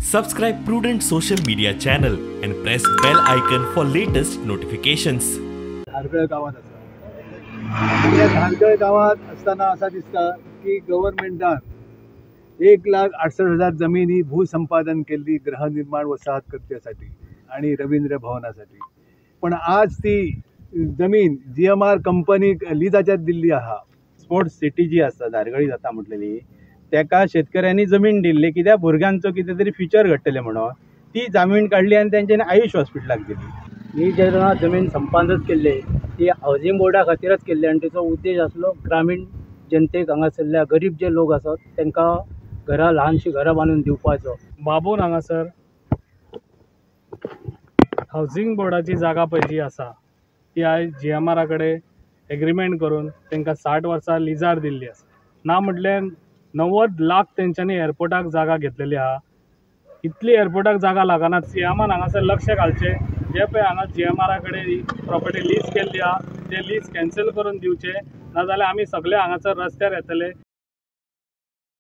Subscribe Prudent social media channel and press bell icon for latest notifications. Dhargal गांवांत आसा. त्या धारगळ गांवांत आसतना असा दिसता की गव्हर्मेंटान 1,68,000 जमीन ही भूसंपादन केल्ली गृहनिर्माण वसाहत करच्यासाठी आणि रवींद्र भवनासाठी. पण आज ती जमीन GMR कंपनीक लिजाच्यात दिल्ली आहा. स्पोर्ट्स सिटी जी आसा धारगळी जाता म्हटलेली, तेका शेतकऱ्यांनी जमीन दिल्ली कित्याक भुरग्यांचो कितें तरी फ्युचर घडटलें म्हणून. ती जमीन काडली आनी तेंच्यांनी आयुष हॉस्पिटलाक दिली. ही जेन्ना जमीन संपादन केल्ली ती हावजींग बोर्डा खातीरच केल्ली आनी तेचो उद्देश आसलो ग्रामीण जनतेक, हांगासरल्या गरीब जे लोक आसात तांकां घरां, ल्हानशीं घरां बांदून दिवपाचो. बाबून हांगासर हावजींग बोर्डाची जागा पळय जी आसा ती आयज GMR कडेन एग्रीमेंट करून तांकां 60 वर्सां लिजार दिल्ली आसा. ना म्हटल्यार 90 लाख तेंच्यांनी एअरपोर्टाक जागा घेतलेली आहा. इतली एअरपोर्टाक जागा लागना. सीएमान हांगासर लक्ष घालचें, जे पळय हांगा GMR कडेन ही प्रॉपर्टी लीज केल्ली आहा ते लीज कॅन्सल करून दिवचे, नाजाल्यार आमी सगळे हांगासर रस्त्यार येतले.